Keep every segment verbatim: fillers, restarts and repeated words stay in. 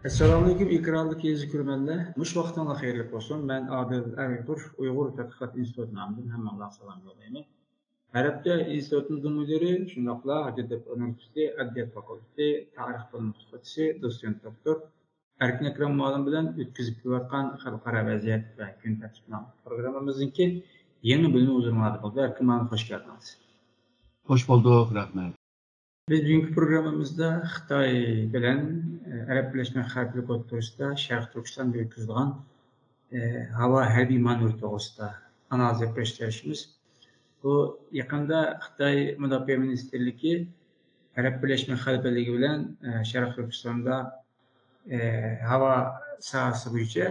ئەسسالامۇئەلەيكۇم، ئىكراملىق يېزا كۆرۈرمەنلەر. مۇشۇ ۋاقتىڭلار خەيرلىك بولسۇن. مەن ئادىل ئەرئۇيغۇر، ئۇيغۇر تەتقىقات ئىنستىتۇتى نامىدىن ھەممىڭلارغا سالام يوللايمەن. ئەرەبچە ئىنستىتۇتىمىزنىڭ مۇدىرى، شۇنداقلا ھاجەتتېپە ئۇنىۋېرسىتېتى ئەدەبىيات فاكۇلتېتى تارىخ بۆلۈم ئوقۇتقۇچىسى، دوتسېنت دوكتور ئەركىن ئەكرەم مۇئەللىم بىلەن ئۆتكۈزۈپ كېلىۋاتقان خەلقئارا ۋەزىيەت ۋە كۈن تەرتىپى ناملىق پروگراممىمىزنىڭكى يېڭى بۆلۈمى ھۇزۇرۇڭلاردا بولدى. ئەركىن مۇئەللىم، خوش كەلدىڭىز. خوش بولدۇق، رەھمەت. بىز بۈگۈنكى پروگراممىمىزدا خىتاي بىلەن، ئە، ئەرەب بىرلەشمە خەلىپىلىكى ئوتتۇرىسىدا شەرقىي تۈركىستاندا ئۆتكۈزىدىغان، ئە، ھاۋا ھەربىي مانېۋىر توغرىسىدا ئانالىز ئېلىپ بېرىشكە تىرىشىمىز. بۇ يېقىندا خىتاي مۇداپىئە مىنىستىرلىكى ئەرەب بىرلەشمە خەلىپىلىكى بىلەن، ئە، شەرقىي تۈركىستاندا، ئە، ھاۋا ساھەسى بويىچە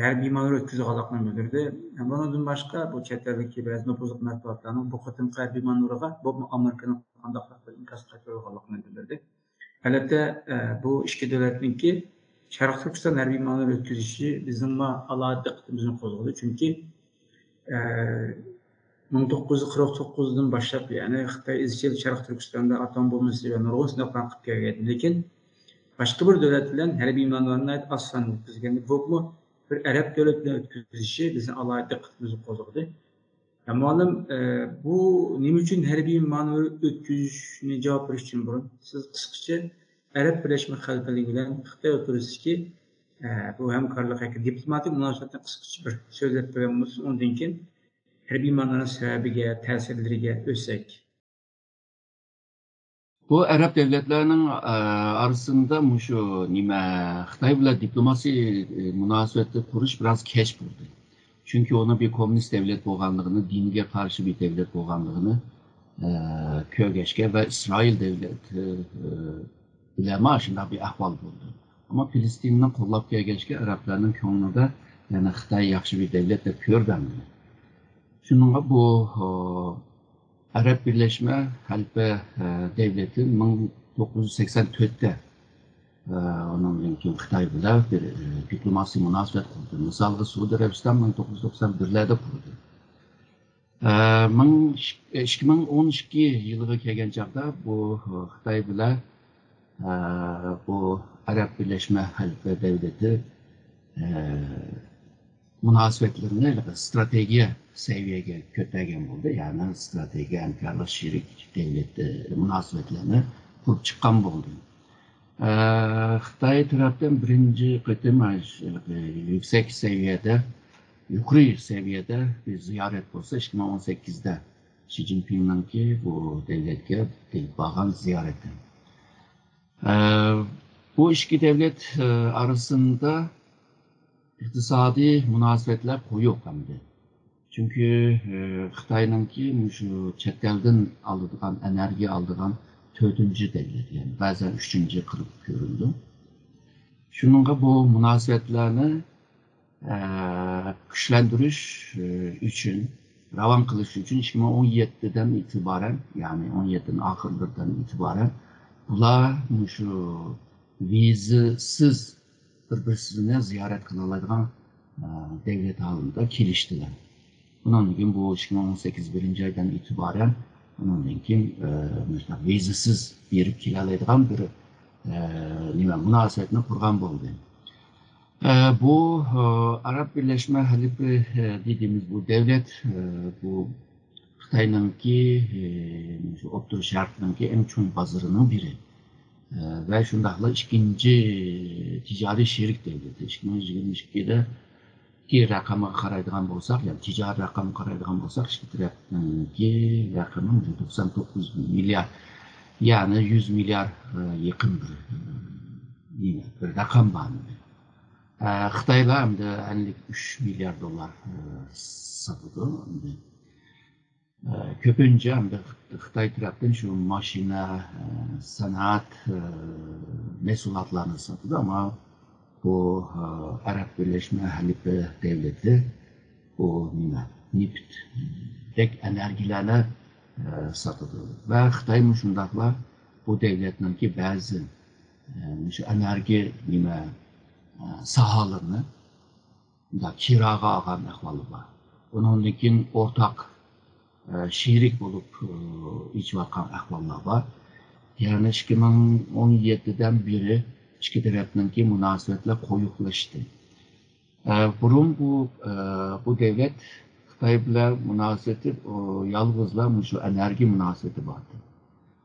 ھەربىي مانېۋىر ئۆتكۈزىدىغانلىقىنى بىلدۈردى. بۇنىڭدىن باشقا، بۇ چەت ئەلدىكى بەزى نوپۇزلۇق مەتبۇئاتلارنىڭ بۇ قېتىمقى ھەربىي مانېۋىرغا، بولۇپمۇ ئامېرىكىنىڭ قانداقراق بىر ئىنكاس قايتۇرىدىغانلىقىنى بىلدۈردى. ئەلۋەتتە، بۇ ئىككى دۆلەتنىڭكى شەرقىي تۈركىستان ھەربىي مانېۋىر ئۆتكۈزۈشى بىزنىڭمۇ ئالاھىدە دىققىتىمىزنى قوزغىدى. چۈنكى، مىڭ توققۇز يۈز قىرىق توققۇزدىن باشلاپ، يەنى خىتاي ئىزچىل شەرقىي تۈركىستاندا ئاتوم بومبىسى ۋە نۇرغۇن سىناقلارنى قىلىپ كەلگەن، لېكىن باشقا بىر دۆلەت بىلەن ھەربىي مانېۋىرنى ناھايىتى ئاز ساندا ئۆتكۈزگەن، بولۇپمۇ بىر ئەرەب دۆلىتى بىلەن ئۆتكۈزۈشى بىزنىڭ ئالاھىدە دىققىتىمىزنى قوزغىدى. مۇئەللىم، ئە، بۇ نېمە ئۈچۈن ھەربىي مانېۋىر ئۆتكۈزۈشنى جاۋاب بېرىش ئۈچۈن بۇرۇن سىز قىسقىچە ئەرەب بىرلەشمە خەلىپىلىكى بىلەن خىتاي ئوتتۇرىسىدىكى، ئە، بۇ ھەمكارلىق ھەققىدە دىپلوماتىك مۇناسىۋەتنى قىسقىچە بىر سۆزلەپ بەرگەن بولسىڭىز، ئۇنىڭدىن كېيىن ھەربىي مانېۋىرنىڭ سەۋەبىگە، تەسىرلىرىگە ئۆتسەك. بۇ ئەرەب دۆلەتلەرنىڭ، ئە، ئارىسىندا مۇشۇ نېمە، خىتاي بىلەن دىپلوماسىي، ئە، مۇناسىۋەتنى قۇرۇش بىراز كەچ بولدى. چۈنكى ئۇنىڭ بىر كوممۇنىست دۆلەت بولغانلىقىنى، دىنگە قارشى بىر دۆلەت بولغانلىقىنى، ئە، كۆرگەچكە ۋە ئىسرائىل دۆلىتى، ئە، بىلەنمۇ شۇنداق بىر ئەھۋال بولدى. ئەمما پىلىستىننى قوللاپ كەلگەچكە، ئەرەبلەرنىڭ كۆڭلىدە يەنە خىتاي ياخشى بىر دۆلەت دەپ كۆرۈلمىدى. شۇنىڭغا بۇ، ئە، ئەرەب بىرلەشمە خەلىپە، ئە، دۆلىتى مىڭ توققۇز يۈز سەكسەن تۆتتە، ئە، ئۇنىڭدىن كېيىن خىتاي بىلەن بىر، ئە، دىپلوماسىي مۇناسىۋەت قۇردى. مىسالغا، سەئۇدى ئەرەبىستان مىڭ توققۇز يۈز توقسان بىرلەردە قۇردى. ئە، مىڭ، ئىككى مىڭ ئون ئىككى يىلىغا كەلگەن چاغدا بۇ، ئە، خىتاي بىلەن، ئە، بۇ ئەرەب بىرلەشمە خەلىپە دۆلىتى، ئە، مۇناسىۋەتلىرىنى ستراتېگىيە سەۋىيەگە كۆتەرگەن بولدى. يەنى ستراتېگىيە ھەمكارلىق شېرىك دۆلەت، ئە، مۇناسىۋەتلىرىنى قۇرۇپ چىققان بولدى. ئە، خىتاي تەرەپتىن بىرىنچى قېتىم، ئە، يۈكسەك سەۋىيەدە، يۇقىرى سەۋىيەدە بىر زىيارەت بولسا، ئىككى مىڭ ئون سەككىزدە شى جىنپىڭنىڭكى بۇ دۆلەتكە ئېلىپ بارغان زىيارىتى. ئە، بۇ ئىككى دۆلەت، ئە، ئارىسىدا ئىقتىسادىي مۇناسىۋەتلەر قويۇق ئەمدى. چۈنكى، ئە، خىتاينىڭكى مۇشۇ چەت ئەلدىن ئالىدىغان، ئېنېرگىيە ئالىدىغان تۆتىنچى دۆلەت، يەنى بەزەن ئۈچىنچى قىلىپ كۆرۈنىدۇ. شۇنىڭغا بۇ مۇناسىۋەتلەرنى، ئە، كۈچلەندۈرۈش، ئە، ئۈچۈن، راۋان قىلىش ئۈچۈن ئىككى مىڭ ئون يەتتىدىن ئېتىبارەن، يەنى ئون يەتتىنىڭ ئاخىرلىرىدىن ئېتىبارەن بۇلار مۇشۇ ۋىزىسىز بىر-بىرسىنى زىيارەت قىلالايدىغان، ئە، دۆلەت ھالىدا كېلىشتىلەر. ئۇنىڭدىن كېيىن بۇ ئىككى مىڭ ئون سەككىز بىرىنچى ئايدىن ئېتىبارەن، ئۇنىڭدىن كېيىن، ئە، مۇشۇنداق ۋىزىسىز بېرىپ كېلەلەيدىغان بىر، ئە، نېمە، مۇناسىۋەتنى قۇرغان بولدى. ئە، بۇ، ئە، ئەرەب بىرلەشمە خەلىپە، ئە، دېدىمىز، بۇ دۆلەت، ئە، بۇ خىتاينىڭكى، ئە، شۇ ئوتتۇرا شەرقنىڭكى ئەڭ چوڭ بازىرىنىڭ بىرى. ئە، ۋە شۇنداقلا ئىككىنچى تىجارىي شېرىك دۆلىتى. ئىككى مىڭ يىگىرمە ئىككىدىكى رەقەمگە قارايدىغان بولساق، يەنى تىجارىي رەقەمگە قارايدىغان بولساق، ئىككى تەرەپنىڭكى رەقىمى توقسان توققۇز مىليارد، يەنى يۈز مىليارد، ئە، يېقىن بىر، ئە، بىر رەقەم بار. ئە، خىتايلار ئەمدى ئەللىك ئۈچ مىليارد دوللار، ئە، ساتىدۇ. ئەمدى، ئە، كۆپىنچە ئەمدى خىتاي تەرەپتىن شۇ ماشىنا، ئە، سانائەت، ئە، مەھسۇلاتلارنى ساتىدۇ، ئەمما بۇ، ئە، ئەرەب بىرلەشمە خەلىپە دۆلىتى بۇ نېمە، نېفىتتەك ئېنېرگىيەلەرنى، ئە، ساتىدۇ. ۋە خىتايمۇ شۇنداقلا بۇ دۆلەتنىڭكى بەزى، ئە، مۇشۇ ئېنېرگىيە نېمە، ئە، ساھەلىرىنى مۇنداق كىراغا ئالغان ئەھۋالى بار. ئۇنىڭدىن كېيىن ئورتاق، ئە، شېرىك بولۇپ، ئە، ئېچىۋاتقان ئەھۋاللار بار. يەنى ئىككى مىڭ ئون يەتتىدىن بېرى ئىككى تەرەپنىڭكى مۇناسىۋەتلەر قويۇقلاشتى. ئە، بۇرۇن بۇ، ئە، بۇ دۆلەت خىتاي بىلەن مۇناسىۋىتى، ئۇ، يالغۇزلا مۇشۇ ئېنېرگىيە مۇناسىۋىتى بار ئىدى.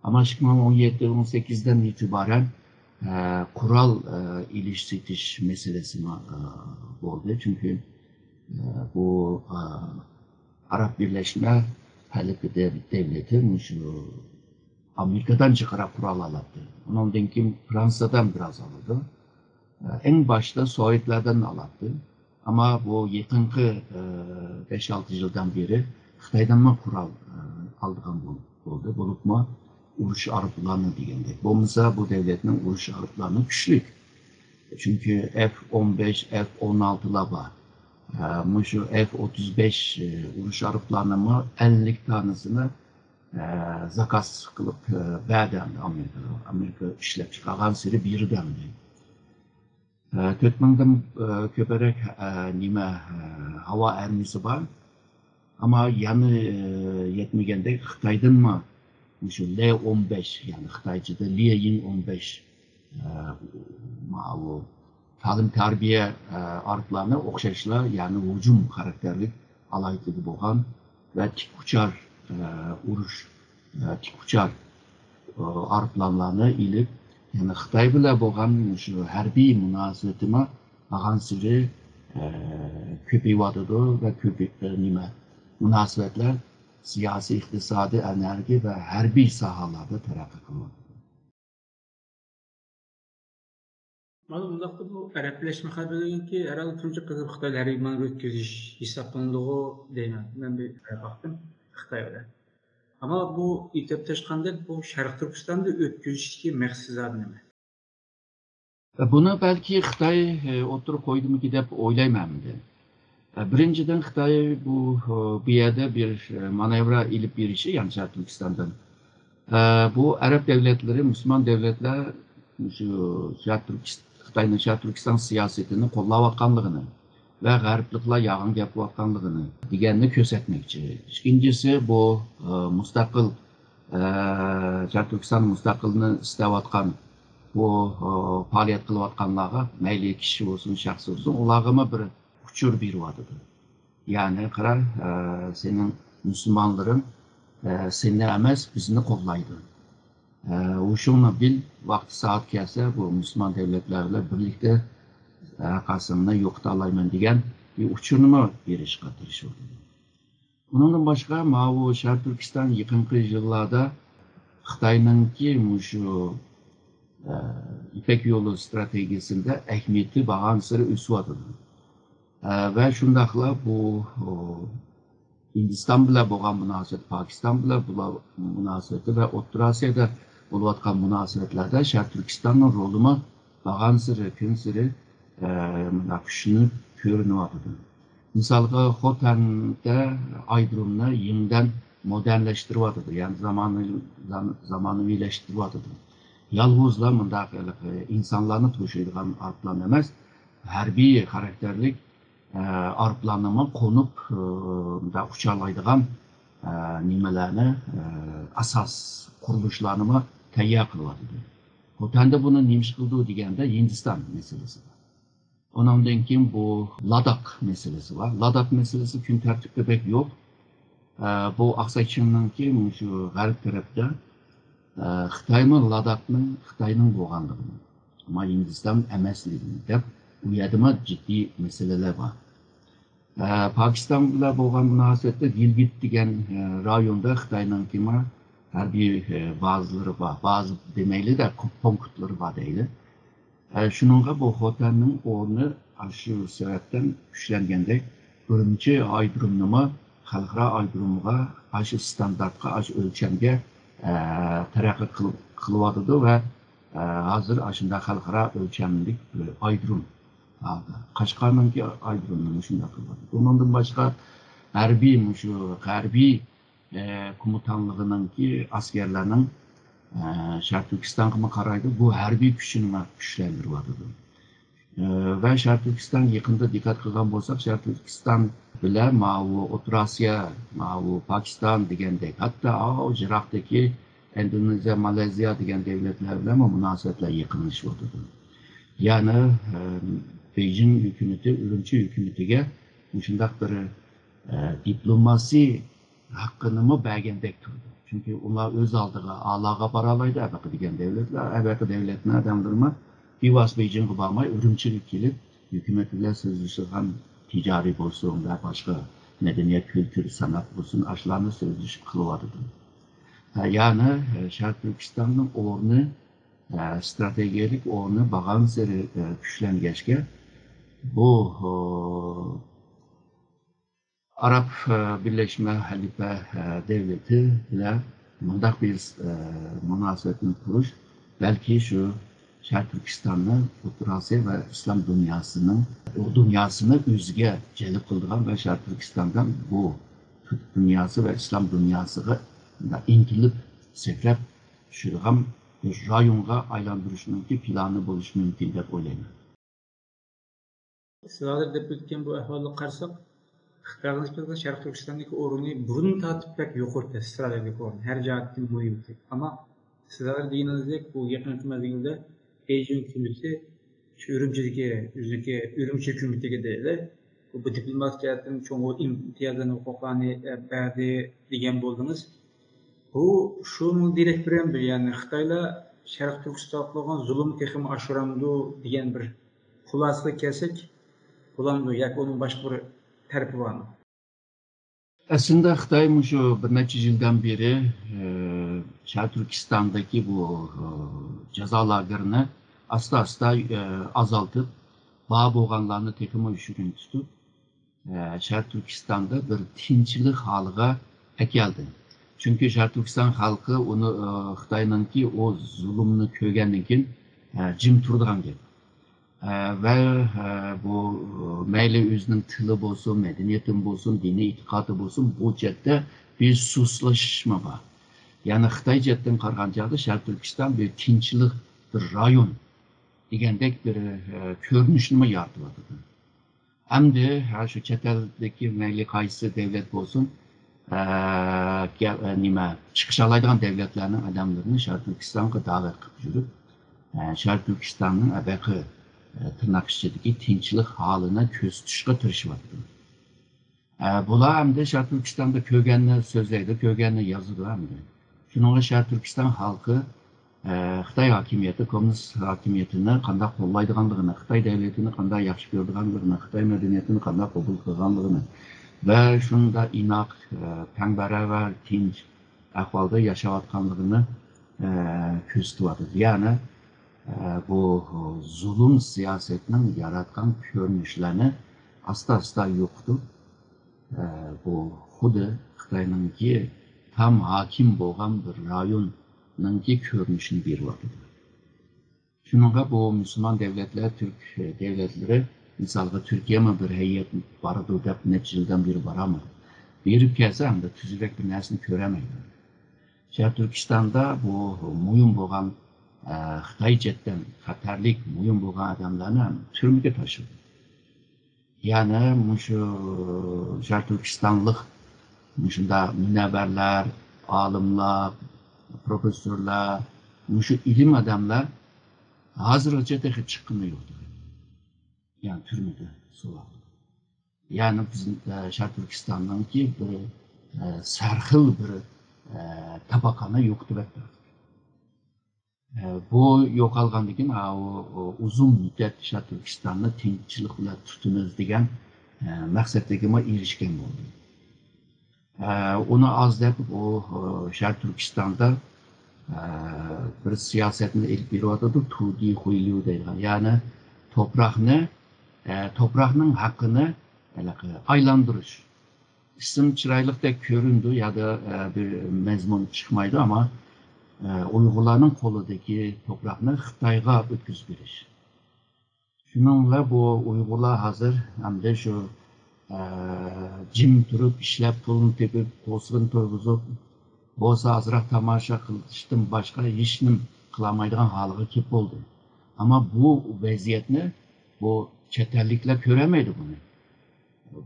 ئەمما ئىككى مىڭ ئون يەتتە، ئون سەككىزدىن ئېتىبارەن، ئە، قورال، ئە، ئېلىش سېتىش مەسىلىسىمۇ، ئە، بولدى. چۈنكى، ئە، بۇ، ئە، ئاراب بىرلەشمە خەلىپە دەۋ-، دۆلىتى مۇشۇ ئامېرىكادىن جىقراق قورال ئالاتتى. ئۇنىڭدىن كېيىن فرانسىيەدىن بىراز ئالىدۇ. ئە، ئەڭ باشتا سوۋېتلاردىن ئالاتتى. ئەمما بۇ يېقىنقى، ئە، بەش-ئالتە يىلدىن بېرى خىتايدىنمۇ قورال، ئە، ئالىدىغان بول-، بولدى. بولۇپمۇ ئۇرۇش ئايروپىلانى دېگەندەك. بولمىسا بۇ دۆلەتنىڭ ئۇرۇش ئايروپىلانى كۈچلۈك. چۈنكى ئېف ئون بەش، ئېف ئون ئالتىلار بار. ئە، مۇشۇ ئېف ئوتتۇز بەش، ئە، ئۇرۇش ئايروپىلانىمۇ ئەللىك دانىسىنى، ئە، زاكاز قىلىپ، ئە، بەردى ئەمدى ئامېرىكىغا. ئامېرىكا ئىشلەپ چىقارغانسېرى بېرىدۇ ئەمدى. ئە، تۆت مىڭدىن، ئە، كۆپرەك، ئە، نېمە، ئە، ھاۋا ئارمىيىسى بار. ئەمما يەنە، ئە، يەتمىگەندەك خىتايدىنمۇ مۇشۇ لې ئون بەش، يەنى خىتايچىدا ليېيىڭ ئون بەش، ئە، ماۋۇ تەلىم-تەربىيە، ئە، ئايروپىلانى ئوخشاشلا، يەنى ھۇجۇم خاراكتېرلىك ئالاھىدىلىكى بولغان ۋە تىك ئۇچار، ئە، ئۇرۇش، ئە، تىك ئۇچار، ئە، ئايروپىلانلارنى ئېلىپ، يەنى خىتاي بىلەن بولغان مۇشۇ ھەربىي مۇناسىۋىتىمۇ بارغانسېرى، ئە، كۆپىيىۋاتىدۇ ۋە كۆپىي-، ئە، نېمە، مۇناسىۋەتلەر سىياسىي، ئىقتىسادىي، ئېنېرگىيە ۋە ھەربىي ساھەلەردە تەرەققىي قىلىۋاتىدۇ. مانا بۇنداقتا بۇ ئەرەبلەشمە خەۋىرىنىڭكى ھەر ھالدا تۇنجى قېتىم خىتايدا ھەربىي مانېۋىر ئۆتكۈزۈش ھېسابلىنىدىغۇ دەيمەن. مەن بىر باقتىم خىتاي بىلەن. ئەمما بۇ ئېيتىپ تاشقاندەك بۇ شەرقىي تۈركىستاندا ئۆتكۈزۈشتىكى مەقسىتى زادى نېمە؟ بۇنى بەلكى خىتاي، ئە، ئوتتۇرىغا قويدىمىكى دەپ ئويلايمەن ئەمدى. ئە، بىرىنچىدىن، خىتاي بۇ، ئە، بۇ يەردە بىر، ئە، مانېۋىر ئېلىپ بېرىشى، يەنى شەرقىي تۈركىستاندىن، ئە، بۇ ئەرەب دۆلەتلىرى، مۇسۇلمان دۆلەتلەر شۇ شەرقىي تۈركىس-، خىتاينىڭ شەرقىي تۈركىستان سىياسىتىنى قوللاۋاتقانلىقىنى ۋە غەربلىكلەر يالغان گەپ قىلىۋاتقانلىقىنى دېگەننى كۆرسەتمەكچى. ئىككىنچىسى، بۇ، ئە، مۇستەقىل، ئە، شەرقىي تۈركىستان مۇستەقىلنى ئىستەۋاتقان بۇ، ئە، پائالىيەت قىلىۋاتقانلارغا، مەيلى كىشى بولسۇن، شەخس بولسۇن، ئۇلارغىمۇ بىر ئۇچۇر بېرىۋاتىدۇ. يەنى، قارا، ئە، سېنىڭ مۇسۇلمانلىرىڭ، ئە، سېنى ئەمەس، بىزنى قوللايدۇ. ئە، ھوشۇڭنى بىل، ۋاقتى سائەت كەلسە، بۇ مۇسۇلمان دۆلەتلەر بىلەن بىرلىكتە، ئە، قاسىمنى يوقىتالايمەن دېگەن بىر ئۇچۇرنىمۇ بېرىشقا تىرىشىۋاتىدۇ. ئۇنىڭدىن باشقا، ماۋۇ شەرقىي تۈركىستان يېقىنقى يىللاردا خىتاينىڭكى مۇشۇ، ئە، يىپەك يولى ئىستراتېگىيىسىدە ئەھمىيىتى بارغانسېرى ئۆسۈۋاتىدۇ. ئە، ۋە شۇنداقلا بۇ، ئۇ، ھىندىستان بىلەن بولغان مۇناسىۋەت، پاكىستان بىلەن بۇلار مۇناسىۋىتى ۋە ئوتتۇرا ئاسىيادا بولۇۋاتقان مۇناسىۋەتلەردە شەرقىي تۈركىستاننىڭ رولىمۇ بارغانسېرى، كۈنسېرى، ئە، مۇنداق كۈچلىنىپ كۆرۈنۈۋاتىدۇ. مىسالغا، خوتەندە ئايرودرومنى يېڭىدىن مودېرنلەشتۈرۈۋاتىدۇ، يەنى زامانىۋى-، زام-، زامانىۋىلەشتۈرۈۋاتىدۇ. يالغۇزلا مۇنداق ھېلىقى ئىنسانلارنى توشۇيدىغان ئايروپىلان ئەمەس، ھەربىي خاراكتېرلىك، ئە، ئايروپىلاننىمۇ قونۇپ، ئە، مۇنداق ئۇچالايدىغان، ئە، نېمىلەرنى، ئە، ئاساس قۇرۇلۇشلارنىمۇ تەييار قىلىۋاتىدۇ. خوتەندە بۇنى نېمە ئىش قىلىدۇ دېگەندە، ھىندىستان مەسىلىسى بار. ئۇنىڭدىن كېيىن بۇ لاداخ مەسىلىسى بار. لاداخ مەسىلىسى كۈن تەرتىپتە بەك يوق. ئە، بۇ ئاقساي چىڭنىڭكى مۇشۇ غەرب تەرەپتە، ئە، خىتايمۇ لاداخنىڭ خىتاينىڭ بولغانلىقىنى، ئەمما ھىندىستان ئەمەسلىكىنى دەپ، ئۇ يەردىمۇ جىددىي مەسىلىلەر بار. ئە، پاكىستان بىلەن بولغان مۇناسىۋەتتە گىلگىت دېگەن، ئە، رايوندا خىتاينىڭكىمۇ ھەربىي، ئە، بازىلىرى بار. بازا دېمەيلى-دە، پونكىتلىرى بار دەيلى. ئە، شۇنىڭغا بۇ خوتەننىڭ ئورنى ئاشۇ سەۋەبتىن كۈچلەنگەندەك، ئۈرۈمچى ئايرودرومنىمۇ خەلقئارا ئايرودرومغا، ئاشۇ ئىستاندارتقا، ئاشۇ ئۆلچەمگە، ئە، تەرەققىي قىل-، قىلىۋاتىدۇ ۋە، ئە، ھازىر ئاشۇنداق خەلقئارا ئۆلچەملىك بىر ئايرودروم ھالدا. قەشقەرنىڭكى ئايرودرومىنى شۇنداق قىلىۋاتىدۇ. ئۇنىڭدىن باشقا ھەربىي، مۇشۇ غەربىي ئە، كومىتانلىقىنىڭكى ئەسكەرلەرنىڭ، ئە، شەرقىي تۈركىستانغىمۇ قارايدۇ، بۇ ھەربىي كۈچىنىمۇ كۈچلەندۈرۈۋاتىدۇ. ئە، ۋە شەرقىي تۈركىستان يېقىندا دىققەت قىلغان بولساق، شەرقىي تۈركىستان بىلەن ماۋۇ ئوتتۇرا ئاسىيا، ماۋۇ پاكىستان دېگەندەك، ھەتتا ئاۋۇ يىراقتىكى ئىندونېزىيە، مالايزىيا دېگەن دۆلەتلەر بىلەنمۇ مۇناسىۋەتلەر يېقىنلىشىۋاتىدۇ. يەنى، ئە، بېيجىڭ ھۆكۈمىتى ئۈرۈمچى ھۆكۈمىتىگە مۇشۇنداق بىر، ئە، دىپلوماسىي ھەققىنىمۇ بەرگەندەك تۇرىدۇ. چۈنكى ئۇلار ئۆز ئالدىغا ئالاغا بارالايدۇ، ئەبەقى دېگەن دۆلەتلەر، ئەبەقى دۆلەتنىڭ ئادەملىرىمۇ بىۋاسىتە بېيجىڭغا بارماي، ئۈرۈمچىگە كېلىپ، ھۆكۈمەت بىلەن سۆزلىشىدىغان تىجارىي بولسۇن ۋە باشقا مەدەنىيەت، كۈلتۈر، سەنئەت بولسۇن، ئاشۇلارنى سۆزلىشىپ قىلىۋاتىدۇ. ھە، يەنى، ھە، شەرقىي تۈركىستاننىڭ ئورنى، ھە، ئىستراتېگىيەلىك ئورنى بارغانسېرى، ھە، كۈچلەنگەچكە، بۇ، ھە، ئاراب، ھە، بىرلەشمە خەلىپە، ھە، دۆلىتى بىلەن مۇنداق بىر، ھە، مۇناسىۋەتنى قۇرۇش، بەلكى شۇ شەرقىي تۈركىستاننى ئوتتۇرا ئاسىيا ۋە ئىسلام دۇنياسىنىڭ، دۇنياسىنى ئۆزىگە جەلپ قىلىدىغان ۋە شەرقىي تۈركىستاندا بۇ تۈرك دۇنياسى ۋە ئىسلام دۇنياسىغا ئىنتىلىپ سەكرەپ چۈشىدىغان بىر رايونغا ئايلاندۇرۇشنىڭكى پىلانى بولۇشى مۇمكىن دەپ ئويلايمەن. سىز ھازىر دەپ ئۆتكەن بۇ ئەھۋالغا قارىساق، خىتايغا نىسبەتەن شەرقىي تۈركىستاندىكى ئورنى بۇرۇندىن تارتىپ بەك يۇقىرى، ستراتېگىك ئورۇن، ھەر جەھەتتىن مۇھىم. ئەمما سىز ھازىر دېگىنىڭىزدەك، بۇ يېقىنقى مەزگىلدە بېيجىڭ ھۆكۈمىتى شۇ ئۈرۈمچىدىكى، ئۆزىنىڭكى ئۈرۈمچى ھۆكۈمىتىگە دەيلى، بۇ دىپلوماتىك جەھەتتىن چوڭقۇر ئىمتىيازلارنى، ھوقۇقلارنى، ئە، بەردى دېگەن بولدىڭىز. بۇ شۇنىڭ دېرەك بېرەمدۇ، يەنى خىتايلار شەرقىي تۈركىستانغا قىلغان زۇلۇم تېخىمۇ ئاشۇرامدۇ دېگەن بىر خۇلاسىگە كەلسەك بولامدۇ ياكى ئۇنىڭ باشقا بىر تەرىپى بارمۇ؟ ئەسلىندە خىتاي مۇشۇ بىر نەچچە يىلدىن بېرى، ئە، شەرقىي تۈركىستاندىكى بۇ، ئە، جازا لاگېرىنى ئاستا-ئاستا، ئە، ئازالتىپ، بار بولغانلارنى تېخىمۇ يوشۇرۇن تۇتۇپ، ئە، شەرقىي تۈركىستاندا بىر تىنچلىق ھالىغا ئەكەلدى. چۈنكى شەرقىي تۈركىستان خەلقى ئۇنى، ئە، خىتاينىڭكى ئۇ زۇلۇمنى كۆرگەندىن كېيىن، ئە، جىم تۇرىدىغان گەپ. ئە، ۋە، ئە، بۇ، مەيلى ئۆزىنىڭ تىلى بولسۇن، مەدەنىيىتىمۇ بولسۇن، دىنىي ئېتىقادى بولسۇن، بۇ جەھەتتە بىر سۇسلىشىشمۇ بار. يەنى خىتاي جەھەتتىن قارىغان چاغدا شەرقىي تۈركىستان بىر تىنچلىق، بىر رايون دېگەندەك بىر، ئە، كۆرۈنۈشنىمۇ يارىتىۋاتىدۇ. ئەمدى، ھە، شۇ چەت ئەلدىكى مەيلى قايسى دۆلەت بولسۇن، ئە، گە-، ئە، نېمە، چىقىشالايدىغان دۆلەتلەرنىڭ ئادەملىرىنى شەرقىي تۈركىستانغا دەۋەت قىلىپ يۈرۈپ، ئە، شەرقىي تۈركىستاننىڭ ئەبەقى، ئە، تىرناق ئىچىدىكى تىنچلىق ھالىنى كۆرسىتىشقا تىرىشىۋاتىدۇ. ئە، بۇلار ئەمدى شەرقىي تۈركىستاندا كۆرگەننى سۆزلەيدۇ، كۆرگەننى يازىدۇ ئەمدى. شۇنىڭغا شەرقىي تۈركىستان خەلقى، ئە، خىتاي ھاكىمىيىتى، كوممۇنىست ھاكىمىيىتىنى قانداق قوللايدىغانلىقىنى، خىتاي دۆلىتىنى قانداق ياخشى كۆرىدىغانلىقىنى، خىتاي مەدەنىيىتىنى قانداق قوبۇل قىلغانلىقىنى ۋە شۇنداق ئىناق، ئە، تەڭ باراۋەر، تىنچ ئەھۋالدا ياشاۋاتقانلىقىنى، ئە، كۆرسىتىۋاتىدۇ. يەنى، ئە، بۇ زۇلۇم سىياسەتنىڭ ياراتقان كۆرۈنۈشلەرنى ئاستا-ئاستا يوقىتىپ، ئە، بۇ خۇددى خىتاينىڭكى تام ھاكىم بولغان بىر رايوننىڭكى كۆرۈنۈشىنى بېرىۋاتىدۇ. شۇنىڭغا بۇ مۇسۇلمان دۆلەتلەر، تۈرك دۆلەتلىرى، مىسالغا تۈركىيەمۇ بىر ھەيئەت بارىدۇ دەپ نەچچە يىلدىن بېرى بارالمىدى. بېرىپ كەلسە ئەمدى تۈزۈكرەك بىر نەرسىنى كۆرەلمەيدۇ. شەرقىي تۈركىستاندا بۇ مۇھىم بولغان، ئە، خىتاي جەھەتتىن خەتەرلىك مۇھىم بولغان ئادەملەرنى تۈرمىگە تاشلىدى. يەنى مۇشۇ شەرقىي تۈركىستانلىق مۇشۇنداق مۇنەۋۋەرلەر، ئالىملار، پروفېسسورلار، مۇشۇ ئىلىم ئادەملەر ھازىرغىچە تېخى چىققىنى يوق. يەنى تۈرمىدە سولاق. يەنى بىزنىڭ، ئە، شەرقىي تۈركىستاننىڭكى بىر، ئە، سەرخىل بىر، ئە، تاپاقخانا يوقىتىۋەتتى. ئە، بۇ يوقالغاندىن كېيىن، ئا، ئۇ، ئۇ ئۇزۇن مۇددەت شەرقىي تۈركىستاننى تىنچلىق بىلەن تۇتىمىز دېگەن، ئە، مەقسەتلىكىمۇ ئېرىشكەن بولدى. ئە، ئۇنى ئاز دەپ، ئۇ، ئۇ، شەرقىي تۈركىستاندا، ئە، بىر سىياسەتنى ئېلىپ بېرىۋاتىدۇ، تۇدى خۇيليۇ دەيدىغان. يەنى توپراقنى، ئە، توپراقنىڭ ھەققىنى ھېلىقى ئايلاندۇرۇش. ئىسىم چىرايلىقتەك كۆرۈنىدۇ، يادا، ئە، بىر مەزمۇن چىقمايدۇ، ئەمما، ئە، ئۇيغۇرلارنىڭ قولىدىكى توپراقنى خىتايغا ئۆتكۈزۈپ بېرىش. شۇنىڭ بىلەن بۇ ئۇيغۇرلار ھازىر ئەمدى شۇ، ئە، جىم تۇرۇپ ئىشلەپ، پۇلنى تېپىپ، قورسىقىنى تويغۇزۇپ، بولسا ئازراق تاماشا قىلىشتىن باشقا ھېچنېمە قىلالمايدىغان ھالغا كېلىپ بولدى. ئەمما بۇ ۋەزىيەتنى بۇ چەت ئەللىكلەر كۆرەلمەيدۇ بۇنى.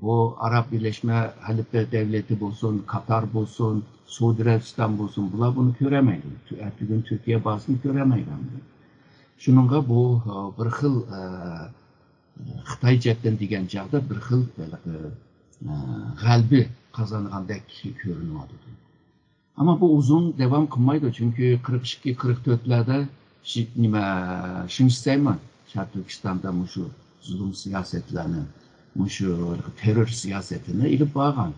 بۇ ئاراب بىرلەشمە خەلىپە دۆلىتى بولسۇن، قاتار بولسۇن، سئۇدى ئەرەبىستان بولسۇن، بۇلار بۇنى كۆرەلمەيدۇ. تۈ-، ئەتىگۈن تۈركىيە بارسىمۇ كۆرەلمەيدۇ ئەمدى. شۇنىڭغا بۇ، ئە، بىر خىل، ئە، خىتاي جەھەتتىن دېگەن چاغدا بىر خىل، ئە، غەلىبە قازانغاندەك كۆرۈنۈۋاتىدۇ. ئەمما بۇ ئۇزۇن داۋام قىلمايدۇ، چۈنكى قىرىق ئىككى، قىرىق تۆتلەردە شى-، نېمە، شېڭ شىسەيمۇ شەرقىي تۈركىستاندا مۇشۇ زۇلۇم سىياسەتلەرنى، مۇشۇ تېررور سىياسەتىنى ئېلىپ بارغان.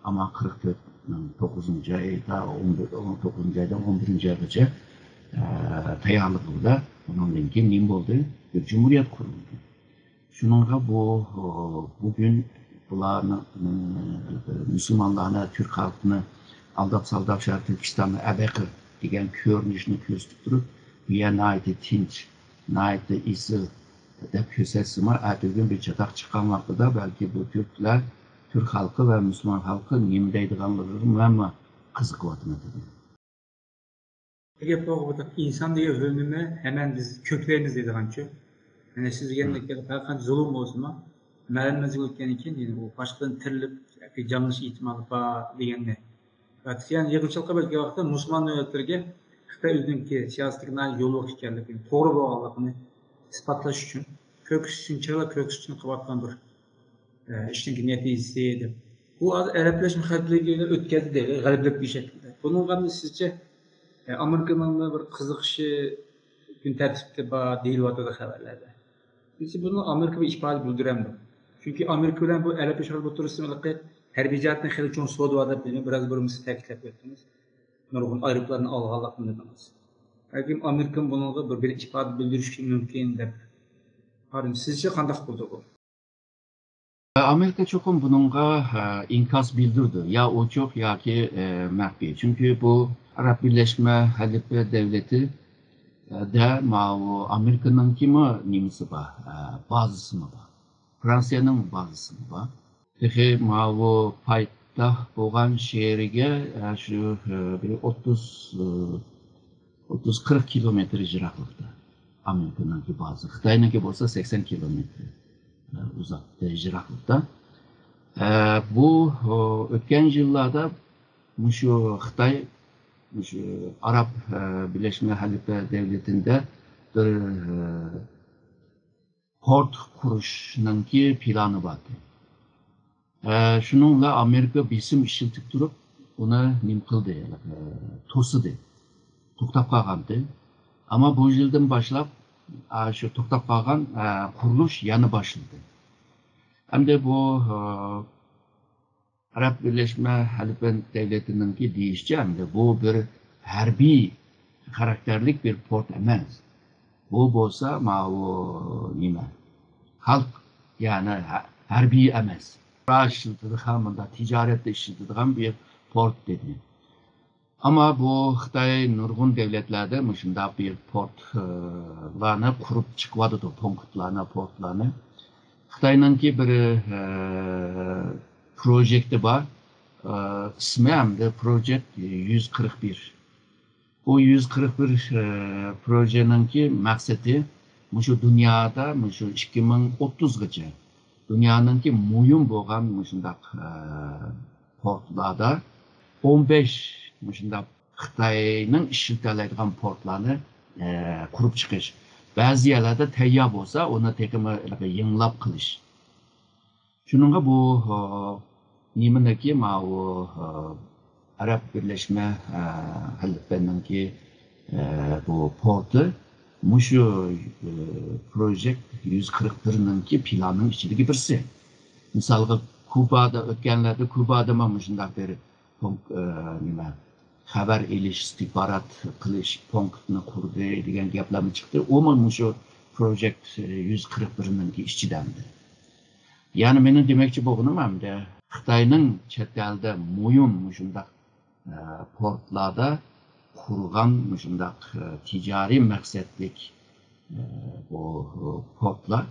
ئەمما قىرىق تۆتنىڭ توققۇزىنچى ئايدا، ئون بىر، ئون توققۇزىنچى ئايدىن ئون بىرىنچى ئايغىچە، ئە، تەييارلىقىدا ئۇنىڭدىن كېيىن نېمە بولدى؟ بىر جۇمھۇرىيەت قۇرۇلدى. شۇنىڭغا بۇ، بۈگۈن بۇلارنى، مۇسۇلمانلارنى، تۈرك خەلقىنى ئالداپ سالداپ شەرقىي تۈركىستاننى ئەبەقى دېگەن كۆرۈنۈشنى كۆرسىتىپ تۇرۇپ، بۇ يەر ناھايىتى تىنچ، ناھايىتى ئېسىل دەپ كۆرسەتسىمۇ، ئەتىگۈن بىر چاتاق چىققان ۋاقتىدا بەلكى بۇ تۈركلەر، تۈرك خەلقى ۋە مۇسۇلمان خەلقى نېمە دەيدىغانلىقىغا مەنمۇ قىزىقىۋاتىمەن دېدى. بىر گەپ بارغۇ، بۇ ئىنسان دېگەن ھۆرنىمۇ ھەممەن بىز كۆكلەيمىز دەيدىغانچۇ. يەنى سىز دېگەندەك ھەر قانچە زۇلۇم بولسىمۇ، مەلۇم مەزگىل ئۆتكەندىن كېيىن يەنە ئۇ باشقىدىن تىرىلىپ ياكى جانلىنىش ئېھتىمالى بار دېگەننى. يەنى يىغىنچىلىققا بەلكى ۋاقىتتا مۇسۇلمان دۆلەتلىرىگە خىتاي ئۆزىنىڭكى سىياسىتىدىكى ناھايىتى يولۋاس ئىكەنلىكىنى، توغرا بولغانلىقىنى ئىسپاتلاش ئۈچۈن، كۆرسىتىش ئۈچۈن، چىرايلىق كۆرسىتىش ئۈچۈن قىلىۋاتقان بىر ئىشنىڭ نەتىجىسى دەپ. بۇ ھازىر ئەرەبلەشمە خەلىپىلىكىنى ئۆتكەزدى، غەلىبىلىك بىر شەكىلدە. بۇنىڭغا سىزچە ئامېرىكىنىڭمۇ بىر قىزىقىشى كۈن تەرتىپتە بار دېيىلىۋاتىدۇ خەۋەرلەردە. سىزچە بۇنىڭ ئامېرىكا بىر ئىپادە بىلدۈرەمدۇ؟ چۈنكى ئامېرىكا بىلەن بۇ ئەرەبلەشمە خەلىپىلىكى ئوتتۇرىسىدا ھېلىقى ھەربىي جەھەتتىن خېلى چوڭ سودا بار دەپ بىراز بۇرۇن سىز تەكىتلەپ ئۆتتىڭىز. نۇرغۇن ئايروپىلاننى ئالغانلىقىنى دېدىڭىز. بەلكىم ئامېرىكىمۇ بۇنىڭغا بىر، بىر ئىپادە بىلدۈرۈشى مۇمكىن دەپ قارىدىم. سىزچە قانداق بولىدۇ بۇ؟ ئامېرىكا چوقۇم بۇنىڭغا، ئە، ئىنكاس بىلدۈرىدۇ. يا ئوچۇق ياكى، ئە، مەخپىي. چۈنكى بۇ ئەرەب بىرلەشمە خەلىپە دۆلىتى، ئە، دە ماۋۇ ئامېرىكىنىڭكىمۇ نېمىسى بار، ئە، بازىسىمۇ بار. فرانسىيەنىڭ بازىسىمۇ بار. تېخى ماۋۇ پايتەخت بولغان شەھىرىگە، ئە، شۇ، ئە، بىر ئوتتۇز، ئە، ئوتتۇز قىرىق كىلومېتىر يىراقلىقتا ئامېرىكىنىڭكى بازىسى. خىتاينىڭكى بولسا سەكسەن كىلومېتىر، ئە، ئۇزاقتا، يىراقلىقتا. ئە، بۇ، ئۆتكەن يىللاردا مۇشۇ خىتاي، مۇشۇ ئاراب، ئە، بىرلەشمە خەلىپە دۆلىتىدە بىر، ئە، پورت قۇرۇشنىڭكى پىلانى بارتى. ئە، شۇنىڭ بىلەن ئامېرىكا بېسىم ئىشلىتىپ تۇرۇپ، ئۇنى نېمە قىلدى، ئە، توسىدى. توختاپ قالغانتى. ئەمما بۇ يىلدىن باشلاپ، ئە، شۇ توختاپ قالغان، ئە، قۇرۇلۇش يەنە باشلىدى. ئەمدى بۇ، ئە، ئەرەب بىرلەشمە خەلىپە دۆلىتىنىڭكى دېيىشىچە، ئەمدى بۇ بىر ھەربىي خاراكتېرلىك بىر پورت ئەمەس. بۇ بولسا ماۋۇ نېمە؟ خەلق، يەنى ھە-، ھەربىي ئەمەس. ئىشلىتىدىغان، مۇنداق تىجارەتتە ئىشلىتىدىغان بىر پورت دېدى. ئەمما بۇ خىتاي نۇرغۇن دۆلەتلەردە مۇشۇنداق بىر پورتلارنى قۇرۇپ چىقىۋاتىدۇ، پونكىتلارنى، پورتلارنى. خىتاينىڭكى بىر، ئە، پروژېكتى بار. ئە، ئىسمى ئەمدى پروژېكت يۈز قىرىق بىر. بۇ يۈز قىرىق بىر، ئە، پروژېنىڭكى مەقسىتى مۇشۇ دۇنيادا مۇشۇ ئىككى مىڭ ئوتتۇزغىچە دۇنيانىڭكى مۇھىم بولغان مۇشۇنداق، ئە، پورتلاردا ئون بەش مۇشۇنداق خىتاينىڭ ئىشلىتەلەيدىغان پورتلارنى، ئە، قۇرۇپ چىقىش. بەزى يەرلەردە تەييار بولسا، ئۇنى تېخىمۇ يېڭىلاپ قىلىش. شۇنىڭغا بۇ، ئە، نېمىنىڭكى ماۋۇ، ئە، ئەرەب بىرلەشمە، ئە، خەلىپىنىڭكى، ئە، بۇ پورتى مۇشۇ، ئە، پروژېكت يۈز قىرىق بىرنىڭكى پىلانىنىڭ ئىچىدىكى بىرسى. مىسالغا، كۇبادا ئۆتكەنلەردە كۇبادىمۇ مۇشۇنداق بىر پونك-، ئە، نېمە، خەۋەر ئېلىش، ئىستىخبارات قىلىش پونكىتىنى قۇردى دېگەن گەپلەرمۇ چىقتى. ئۇمۇ مۇشۇ پروژېكت يۈز قىرىق بىرنىڭكى ئىچىدە ئەمدى. يەنى مېنىڭ دېمەكچى بولغىنىم ئەمدى خىتاينىڭ چەت ئەلدە مۇھىم مۇشۇنداق، ئە، پورتلاردا قۇرغان مۇشۇنداق، ئە، تىجارىي مەقسەتلىك، ئە، بۇ پورتلار،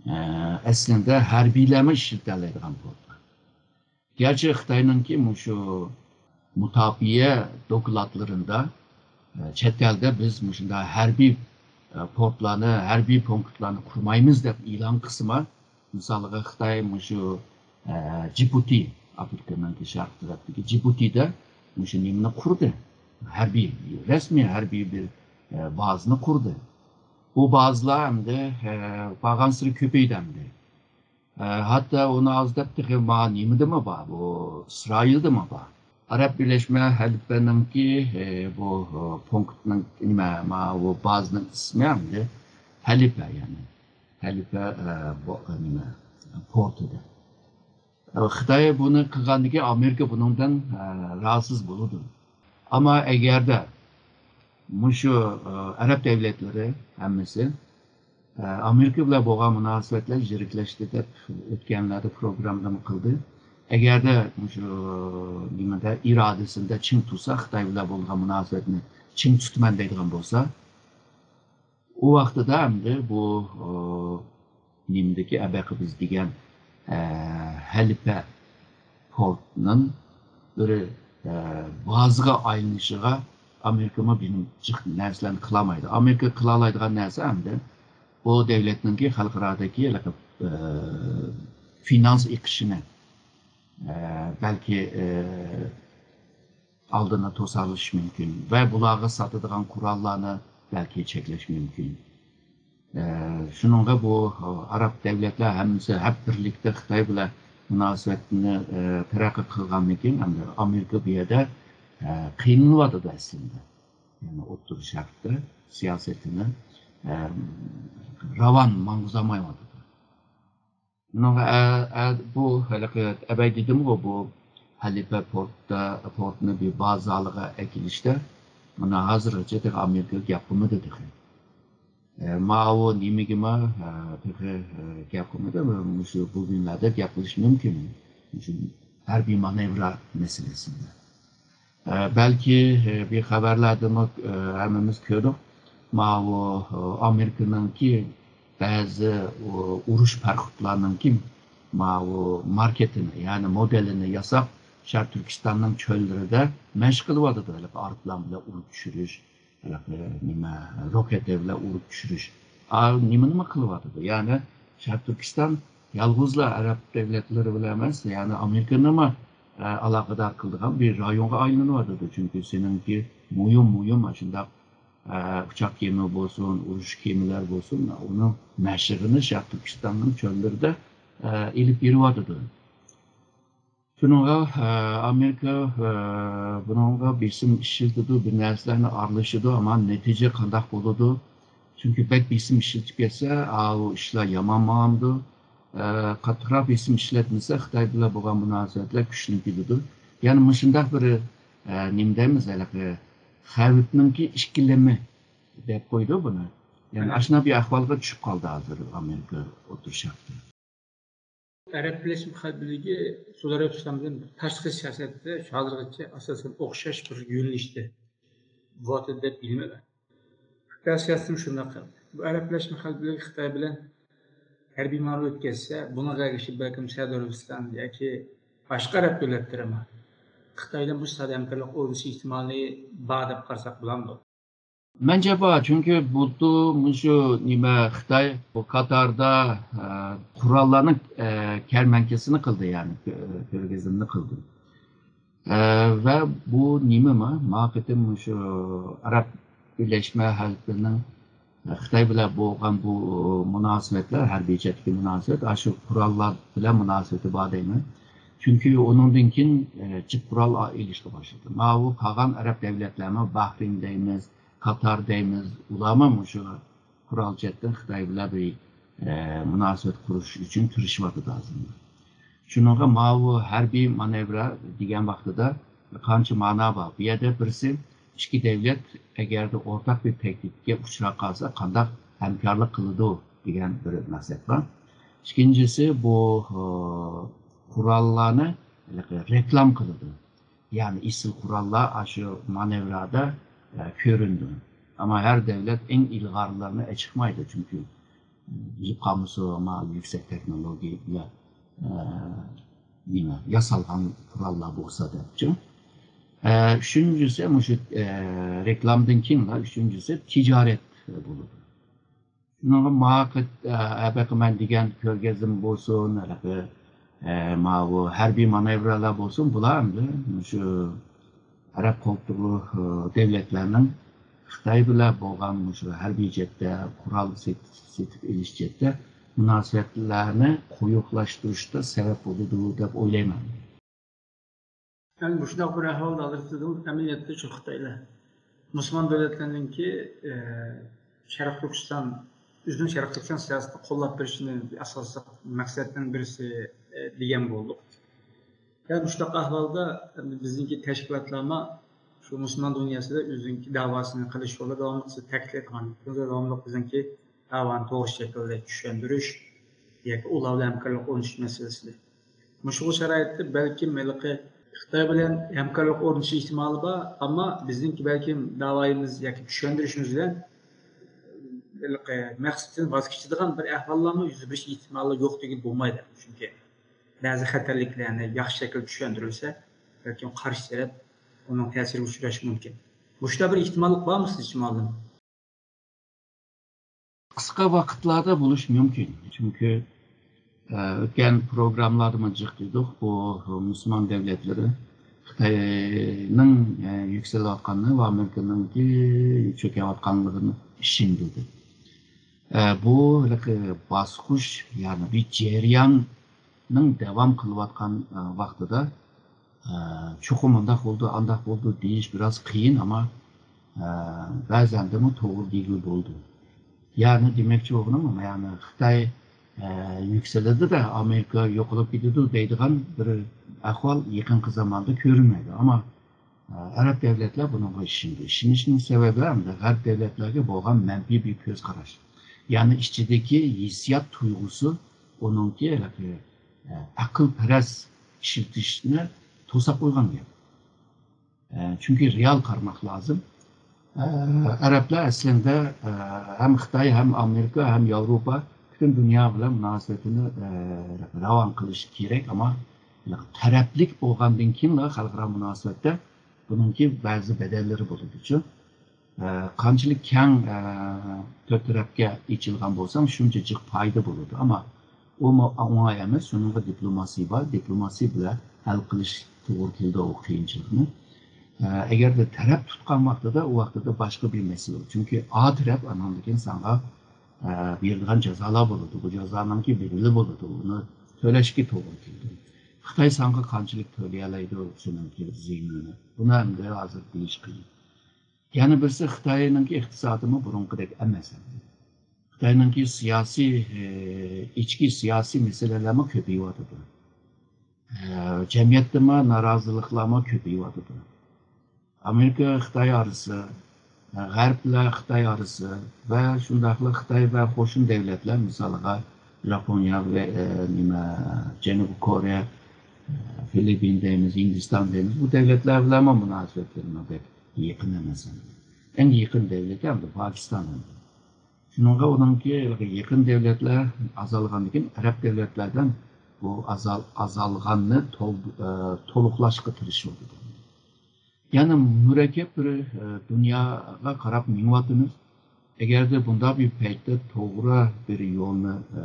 ئە، ئەسلىدە ھەربىيلەرمۇ ئىشلىتەلەيدىغان پورتلار. گەرچە خىتاينىڭكى مۇشۇ مۇداپىئە دوكلاتلىرىدا، ئە، چەت ئەلدە بىز مۇشۇنداق ھەربىي، ئە، پورتلارنى، ھەربىي پونكىتلارنى قۇرمايمىز دەپ ئېلان قىلسىمۇ، مىسالغا خىتاي مۇشۇ، ئە، جىبۇتى، ئافرىقىنىڭكى شەرقىي تەرەپتىكى جىبۇتىدا مۇشۇ نېمىنى قۇردى. ھەربىي، رەسمىي ھەربىي بىر، ئە، بازىنى قۇردى. بۇ بازىلار ئەمدى، ئە، بارغانسېرى كۆپەيدى ئەمدى. ئە، ھەتتا ئۇنى ئاز دەپ تېخى ما نېمىدىمۇ بار، بۇ ئىسرائىلدىمۇ بار. ئەرەب بىرلەشمە ھەلىپەنىڭكى، ئە، بۇ، ئە، پونكىتنىڭ نېمە، ما بۇ بازىنىڭ ئىسمى ئەمدى ھەلىپە، يەنى ھەلىپە، ئە، بۇ، نېمە، پورتىدا. خىتاي بۇنى قىلغاندىكىن ئامېرىكا بۇنىڭدىن، ئە، رازىسىز بولىدۇ. ئەمما ئەگەردە مۇشۇ، ئە، ئەرەب دەۋلەتلىرى ھەممىسى، ئە، ئامېرىكا بىلەن بولغان مۇناسىۋەتلەر يىرىكلەشتى دەپ ئۆتكەنلەردە پروگراممىمۇ قىلدى. ئەگەردە مۇشۇ نېمىدە ئىرادىسىندە چىڭ تۇرسا، خىتاي بىلەن بولغان مۇناسىۋەتنى چىڭ تۇتىمەن دەيدىغان بولسا، ئۇ ۋاقتىدا ئەمدى بۇ، ئۇ، نېمىدىكى ئەبەقە بىز دېگەن، ئە، ھەلىپە پورتنىڭ بىر، ئە، بازىغا ئايلىنىشىغا ئامېرىكىمۇ بىر جىق نەرسىلەرنى قىلالمايدۇ. ئامېرىكا قىلالايدىغان نەرسە ئەمدى بۇ دەۋلەتنىڭكى خەلقئارادىكى ھېلىقى، ئە، فىنانس ئېقىشىنى، ئە، بەلكى، ئە، ئالدىنى توسالىشى مۇمكىن ۋە بۇلارغا ساتىدىغان قوراللارنى بەلكى چەكلەش مۇمكىن. ئە، شۇنىڭغا بۇ، ئە، ئەرەب دەۋلەتلەر ھەممىسى ھەپ بىرلىكتە خىتاي بىلەن مۇناسىۋەتنى، ئە، تەرەققىي قىلغاندىن كېيىن، ئەمدى ئامېرىكا بۇ يەردە، ئە، قىينىلىۋاتىدۇ ئەسلىدە. يەنى ئوتتۇرا شەرقتە سىياسىتىنى، ئە، راۋان ماڭغۇزالمايۋاتىدۇ. بۇنىڭغا، ئە، ئە، بۇ ھېلىقى ئەبەي دېدىمغۇ، بۇ ھەلىپە پورتتا، پورتنى بىر بازا ھالىغا ئەكېلىشتە، مانا ھازىرغىچە تېخى ئامېرىكا گەپ قىلمىدى تېخى. ئە، ماۋۇ نېمىگىمۇ، ئە، تېخى، ئە، گەپ قىلمىدى. مۇشۇ بۇ كۈنلەردە گەپ قىلىش مۇمكىن. مۇشۇ ھەربىي مانېۋىر مەسىلىسىدە. ئە، بەلكى، ئە، بىر خەۋەرلەردىمۇ، ئە، ھەممىمىز كۆردۇق. ماۋۇ، ئە، ئامېرىكىنىڭكى بەزى، ئۇ، ئۇرۇش پاراخوتلارنىڭكى ماۋۇ ماكېتىنى، يەنى مودېلىنى ياساپ، شەرقىي تۈركىستاننىڭ چۆللىرىدە مەشىق قىلىۋاتىدۇ. ھېلىقى ئايروپىلان بىلەن ئۇرۇپ چۈشۈرۈش، ھېلىقى نېمە، روكېتى بىلەن ئۇرۇپ چۈشۈرۈش. ئا، نېمىنىمۇ قىلىۋاتىدۇ؟ يەنى شەرقىي تۈركىستان يالغۇزلا ئەرەب دۆلەتلىرى بىلەن ئەمەس، يەنى ئامېرىكىنىمۇ، ئە، ئالاقىدار قىلىدىغان بىر رايونغا ئايلىنىۋاتىدۇ. چۈنكى سېنىڭكى مۇھىم، مۇھىم ئاشۇنداق، ئە، ئۇچاق كېمە بولسۇن، ئۇرۇش كېمىلەر بولسۇن، ئۇنىڭ مەشىقىنى شەرقىي تۈركىستاننىڭ چۆللىرىدە، ئە، ئېلىپ بېرىۋاتىدۇ. شۇنىڭغا، ئە، ئامېرىكا، ئە، بۇنىڭغا بېسىم ئىشلىتىدۇ، بىر نەرسىلەرنى ئارىلىشىدۇ، ئەمما نەتىجە قانداق بولىدۇ؟ چۈنكى بەك بېسىم ئىشلىتىپ كەتسە، ئاۋۇ ئىشلار يامان ماڭامدۇ؟ ئە، قاتتىقراق بېسىم ئىشلەتمىسە، خىتاي بىلەن بولغان مۇناسىۋەتلەر كۈچلىنىپ كېتىدۇ. يەنى مۇشۇنداق بىر، ئە، نېمە دەيمىز، ھېلىقى خەۋپنىڭكى ئىككىلىمى دەپ قويىدۇ بۇنى. يەنى ئاشۇنداق بىر ئەھۋالغا چۈشۈپ قالدى ھازىر ئامېرىكا ئوتتۇرا شەرقتە. ئەرەب بىرلەشمە خەلىپىلىكى سەئۇدى ئەرەبىستان بىلەن تاشقى سىياسەتتە ھازىرغىچە ئاساسەن ئوخشاش بىر يۆنىلىشتە بولۇۋاتىدۇ دەپ بىلىمەن. خىتاي سىياسىتىمۇ شۇنداق. بۇ ئەرەب بىرلەشمە خەلىپىلىكى خىتاي بىلەن ھەربىي مۇئامىلە ئۆتكەزسە، بۇنىڭغا ئەگىشىپ بەلكىم سەئۇدى ئەرەبىستان ياكى باشقا ئەرەب دۆلەتلىرىمۇ خىتاي بىلەن بۇ ساھەدە ھەمكارلىق ئورنىتىش ئېھتىمالى بار دەپ قارىساق بولامدۇ؟ مەنچە بار، چۈنكى بۇلتۇر مۇشۇ نېمە خىتاي بۇ قاتاردا، ئە، قوراللارنىڭ، ئە، كەرمەنكىسىنى قىلدى، يەنى كۆ-، كۆرگەزمىنى قىلدى. ئە، ۋە بۇ نېمىما؟ ما قېتىم مۇشۇ ئەرەب بىرلەشمە خەلىپىلىكىنىڭ خىتاي بىلەن بولغان بۇ مۇناسىۋەتلەر، ھەربىي جەھەتتىكى مۇناسىۋەت، ئاشۇ قوراللار بىلەن مۇناسىۋىتى بار دەيمەن. چۈنكى ئۇنىڭدىن كېيىن، ئە، جىق قورال ئېلىشقا باشلىدى. ماۋۇ قالغان ئەرەب دەۋلەتلەرمۇ، باھرېين دەيمىز، قاتار دەيمىز، ئۇلارمۇ مۇشۇ قورال جەھەتتىن خىتاي بىلەن بىر، ئە، مۇناسىۋەت قۇرۇش ئۈچۈن تىرىشىۋاتىدۇ ھازىر. شۇنىڭغا ماۋۇ ھەربىي مانېۋىر دېگەن ۋاقتىدا قانچە مانا بار. بۇ يەردە بىرسى ئىككى دەۋلەت ئەگەردە ئورتاق بىر تەھدىتكە ئۇچراپ قالسا قانداق ھەمكارلىق قىلىدۇ دېگەن بىر مەقسەت بار. ئىككىنچىسى بۇ، ئە، قوراللارنى رېكلام قىلىدۇ. يەنى ئېسىل قوراللار ئاشۇ مانېۋىردا، ئە، كۆرۈنىدۇ. ئەمما ھەر دەۋلەت ئەڭ ئىلغارلىرىنى ئېچىقمايدۇ، چۈنكى بىلىپ قالمىسۇن، ئەمما يۈكسەك تېخنولوگىيە بىلەن، ئە، نېمە، ياسالغان قوراللار بولسا دەپچۇ. ئە، ئۈچىنچىسى، مۇشۇ، ئە، رېكلامدىن كېيىنلا ئۈچىنچىسى تىجارەت بولىدۇ. شۇنىڭغا ماقۇل، ئە، ئەبەقىمەن دېگەن كۆرگەزمە بولسۇن، ھېلىقى، ئە، ماۋۇ ھەربىي مانېۋىرلار بولسۇن، بۇلار ئەمدى مۇشۇ ئەرەب قولتۇقلۇق، ئە، دۆلەتلەرنىڭ خىتاي بىلەن بولغان مۇشۇ ھەربىي جەھەتتە، قورال سېتىش، سېتىپ ئېلىش جەھەتتە مۇناسىۋەتلەرنى قويۇقلاشتۇرۇشتا سەۋەب بولىدۇ دەپ ئويلايمەن. يەنى مۇشۇنداق بىر ئەھۋالدا ھازىر سىزدىن ئەمەلىيەتتە شۇ خىتايلار مۇسۇلمان دۆلەتلەرنىڭكى، ئە، شەرقىي تۈركىستان، ئۆزىنىڭ شەرقىي تۈركىستان سىياسىتىنى قوللاپ بېرىشىنى ئاساسلىق مەقسەتنىڭ بىرسى، ئە، دېگەن بولدۇق. يەنى مۇشۇنداق ئەھۋالدا بىزنىڭكى تەشكىلاتلارمۇ شۇ مۇسۇلمان دۇنياسىدا ئۆزىنىڭكى دەۋاسىنى قىلىش يولىدا داۋاملىق سىز تەكىتلەيدىغان، داۋاملىق بىزنىڭكى دەۋانى توغرا شەكىلدە چۈشەندۈرۈش ياكى ئۇلار بىلەن ھەمكارلىق ئورنىتىش مەسىلىسىدە. مۇشۇ شارائىتتا بەلكىم ھېلىقى خىتاي بىلەن ھەمكارلىق ئورنىتىش ئېھتىمالى بار، ئەمما بىزنىڭكى بەلكىم داۋايىمىز ياكى چۈشەندۈرۈشىمىز بىلەن ھېلىقى مەقسىتىدىن ۋاز كېچىدىغان بىر ئەھۋاللارمۇ يۈز بېرىش ئېھتىمالى يوق دېگىلى بولمايدۇ. چۈنكى بەزى خەتەرلىكلەرنى ياخشى شەكىلدە چۈشەندۈرۈلسە، بەلكىم قارشى تەرەپ ئۇنىڭ تەسىرىگە ئۇچراشى مۇمكىن. مۇشۇنداق بىر ئېھتىماللىق بارمۇ سىزچە، مۇئەللىم؟ قىسقا ۋاقىتلاردا بولۇشى مۇمكىن. چۈنكى، ئە، ئۆتكەن پروگراممىلاردىمۇ جىق دېدۇق، بۇ مۇسۇلمان دۆلەتلىرى خىتاينىڭ، ئە، يۈكسىلىۋاتقانلىقىنى ۋە ئامېرىكىنىڭكى چۆكۈۋاتقانلىقىنى ئىشىنىدۇ دەپ. ئە، بۇ ھېلىقى باسقۇچ، يەنى بىر جەرياننىڭ داۋام قىلىۋاتقان، ئە، ۋاقتىدا، ئە، چوقۇم مۇنداق بولىدۇ، ئانداق بولىدۇ دېيىش بىراز قىيىن، ئەمما، ئە، بەزەندىمۇ توغرا دېگىلى بولىدۇ. يەنى دېمەكچى بولغىنىم، يەنى خىتاي، ئە، يۈكسىلىدۇ-دە، ئامېرىكا يوقىلىپ كېتىدۇ دەيدىغان بىر ئەھۋال يېقىنقى زاماندا كۆرۈنمەيدۇ. ئەمما، ئە، ئەرەب دۆلەتلەر بۇنىڭغا ئىشىنىدۇ. ئىشىنىشنىڭ سەۋەبى ھەمدە غەرب دۆلەتلەرگە بولغان مەنپىي بىر كۆز قاراش. يەنى ئىچىدىكى ھېسسىيات تۇيغۇسى ئۇنىڭكى ھېلىقى، ئە، ئەقىلپەرەس ئىشلىتىشنى توساپ قويغان گەپ. ئە، چۈنكى رېئال قارىماق لازىم. ئە، ئەرەبلەر ئەسلىندە، ئە، ھەم خىتاي، ھەم ئامېرىكا، ھەم ياۋروپا پۈتۈن دۇنيا بىلەن مۇناسىۋىتىنى، ئە، راۋان قىلىشى كېرەك، ئەمما تەرەپلىك بولغاندىن كېيىنلا خەلقئارا مۇناسىۋەتتە بۇنىڭكى بەزى بەدەللىرى بولىدۇچۇ. ئە، قانچىلىك كەڭ، ئە، تۆت تەرەپكە ئېچىلغان بولساڭ، شۇنچە جىق پايدا بولىدۇ. ئەمما ئۇمۇ ئوڭاي ئەمەس، شۇنىڭغا دىپلوماسىيە بار، دىپلوماسىيە بىلەن ھەل قىلىش توغرا كېلىدۇ ئۇ قىيىنچىلىقنى. ئە، ئەگەردە تەرەپ تۇتقان ۋاقتىدا، ئۇ ۋاقتىدا باشقا بىر مەسىلە. چۈنكى ئا تەرەپ ئاناندىن كېيىن ساڭا، ئە، بېرىدىغان جازالار بولىدۇ. بۇ جازانىڭكى بېدىلى بولىدۇ. ئۇنى تۆلەشكە توغرا كېلىدۇ. خىتاي ساڭا قانچىلىك تۆلىيەلەيدۇ سېنىڭكى زىيىنىڭنى؟ بۇنى ئەمدى ھازىر دېيىش قىيىن. يەنە بىرسى، خىتاينىڭكى ئىقتىسادىمۇ بۇرۇنقىدەك ئەمەس ئەمدى. خىتاينىڭكى سىياسىي، ئى، ئىچكى سىياسىي مەسىلىلەرمۇ كۆپىيىۋاتىدۇ. ئە، جەمئىيەتتىمۇ نارازىلىقلارمۇ كۆپىيىۋاتىدۇ. ئامېرىكا خىتاي ئارىسى، ئە، غەرب بىلەن خىتاي ئارىسى ۋە شۇنداقلا خىتاي ۋە قوشنا دۆلەتلەر، مىسالىغا، ياپونىيە ۋە، ئە، نېمە، جەنۇبىي كورېيە، ئە، فىلىپپىن دەيمىز، ھىندىستان دەيمىز، بۇ دۆلەتلەر بىلەنمۇ مۇناسىۋەتلىرىمۇ بەك يېقىن ئەمەس. ئەڭ يېقىن دۆلىتى ئەمدى پاكىستان. شۇنىڭغا ئۇنىڭكى يېقىن دۆلەتلەر ئازالغاندىن كېيىن، ئەرەب دۆلەتلەردىن بۇ ئازال-، ئازالغاننى تول-، ئە، تولۇقلاشقا تىرىشىۋاتىدۇ. يەنى مۇرەككەپ بىر، ئە، دۇنياغا قاراپ مېڭىۋاتىمىز. ئەگەردە بۇنداق بىر پەيتتە توغرا بىر يولنى، ئە،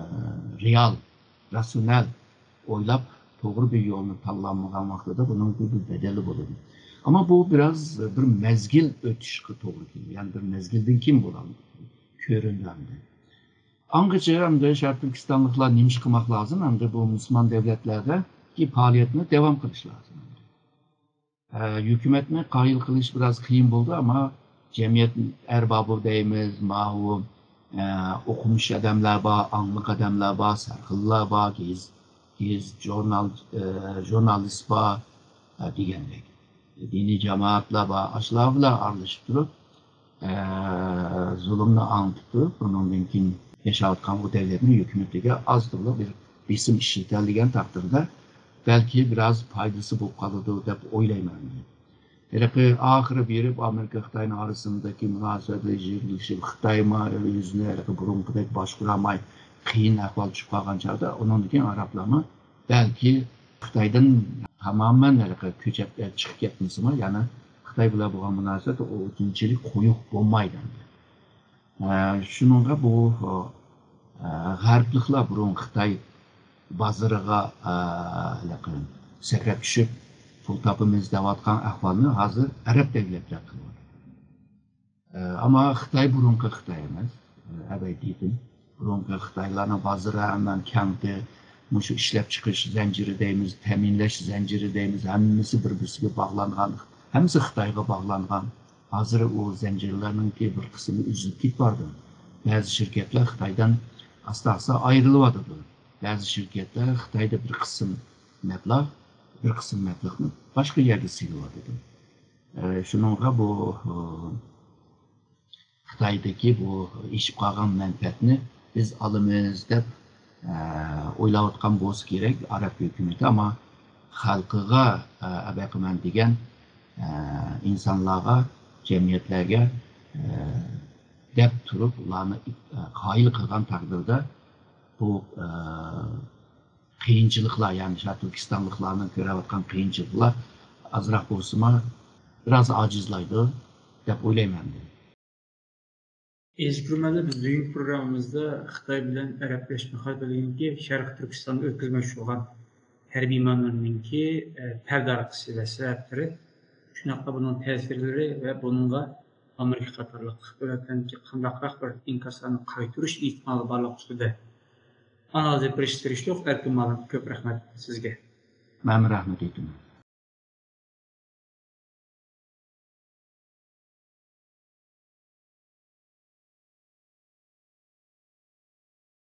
رېئال، راتسىيونال ئويلاپ، توغرا بىر يولنى تاللانمىغان ۋاقتىدا بۇنىڭ بىر بەدەلى بولىدۇ. ئەمما بۇ بىراز بىر مەزگىل ئۆتۈشكە توغرا كېلىدۇ. يەنى بىر مەزگىلدىن كېيىن بولىدۇ، كۆرۈندى ئەمدى. ئاڭغىچە ئەمدى شەرقىي تۈركىستانلىقلار نېمە ئىش قىلماق لازىم؟ ئەمدى بۇ مۇسۇلمان دۆلەتلەردىكى پائالىيەتنى داۋام قىلىش لازىم. ئە، ھۆكۈمەتنى قايىل قىلىش بىراز قىيىن بولدى، ئەمما جەمئىيەت ئەربابى دەيمىز، ماۋۇ، ئە، ئوقۇمىش ئادەملەر بار، ئاڭلىق ئادەملەر بار، سەرخىللار بار، گېز-، گېزىت، ژۇرنال، ئە، ژۇرنالىست بار، ئە، دېگەندەك. دىنىي جامائەتلەر بار، ئاشۇلار بىلەن ئارىلىشىپ تۇرۇپ، ئە، زۇلۇمنى ئاڭلىتىپ تۇرۇپ، ئۇنىڭدىن كېيىن ياشاۋاتقان بۇ دۆلەتنىڭ ھۆكۈمىتىگە ئاز تولا بىر بېسىم ئىشلىتەلىگەن تەقدىردە، بەلكى بىراز پايدىسى بولۇپ قالىدۇ دەپ ئويلايمەن. ھېلىقى ئاخىرى بېرىپ ئامېرىكا خىتاينىڭ ئارىسىندىكى مۇناسىۋەتلەر يىرىلىشىپ، خىتايمۇ ئۆزىنى ھېلىقى بۇرۇنقىدەك باشقۇرالماي قىيىن ئەھۋال چۈشۈپ قالغان چاغدا، ئۇنىڭدىن كېيىن ئارابلارمۇ بەلكى خىتايدىن تامامەن ھېلىقى كۆچۈپ، ئە، چىقىپ كەتمىسىمۇ، يەنى خىتاي بىلەن بولغان مۇناسىۋەت ئۇنچىلىك قويۇق بولمايدۇ ئەمدى. ئە، شۇنىڭغا بۇ، ئە، غەربلىكلەر بۇرۇن خىتاي بازىرىغا، ئە، ھېلىقى سەكرەپ چۈشۈپ، پۇل تاپىمىز دەۋاتقان ئەھۋالنى ھازىر ئەرەب دۆلەتلەر قىلىۋاتىدۇ. ئەمما خىتاي بۇرۇنقى خىتاي ئەمەس، ئەۋەيتىدىن. بۇرۇنقى خىتايلارنىڭ بازىرى ھەممە كەڭدى. مۇشۇ ئىشلەپچىقىرىش زەنجىرى دەيمىز، تەمىنلەش زەنجىرى دەيمىز، ھەممىسى بىر-بىرسىگە باغلانغان، ھەممىسى خىتايغا باغلانغان. ھازىر ئۇ زەنجىرلەرنىڭكى بىر قىسمى ئۈزۈلۈپ كېتىپ باردى. بەزى شىركەتلەر خىتايدىن ئاستا-ئاستا ئايرىلىۋاتىدۇ. بەزى شىركەتلەر خىتايدا بىر قىسىم مەبلەغ، بىر قىسىم مەبلەغنى باشقا يەرگە سېلىۋاتىدۇ. ئە، شۇنىڭغا بۇ، ئۇ، خىتايدىكى بۇ ئېشىپ قالغان مەنپەئەتنى بىز ئالىمىز دەپ، ئە، ئويلاۋاتقان بولسا كېرەك ئەرەب ھۆكۈمىتى، ئەمما خەلقىگە، ئە، ئەبەقىمەن دېگەن، ئە، ئىنسانلارغا، جەمئىيەتلەرگە، ئە، دەپ تۇرۇپ، ئۇلارنى، ئە، قايىل قىلغان تەقدىردە، بۇ، ئە، قىيىنچىلىقلار، يەنى شۇ تۈركىستانلىقلارنىڭ كۆرۈۋاتقان قىيىنچىلىقلار ئازراق بولسىمۇ بىراز ئاجىزلايدۇ دەپ ئويلايمەن. ئەزىز كۆرۈرمەنلەر، بىز بۈگۈنكى پروگراممىمىزدا خىتاي بىلەن ئەرەبلەشمە خەلقلىرىنىڭكى شەرقىي تۈركىستاندا ئۆتكۈزمەكچى بولغان ھەربىي مامۇرنىڭكى، ئە، پەردە ھالقىسى ۋە سەۋەبلىرى، شۇنداقلا بۇنىڭ تەسىرلىرى ۋە بۇنىڭغا ئامېرىكا قاتارلىق دۆلەتلەرنىڭكى قانداقراق بىر ئىنكاسلارنى قايتۇرۇش ئېھتىمالى بارلىقى ئۈستىدە ئانالىز ئېلىپ بېرىشقا تىرىشتۇق. ئەركىن مۇئەللىم، كۆپ رەھمەت سىزگە. مەنمۇ رەھمەت ئېيتىمەن.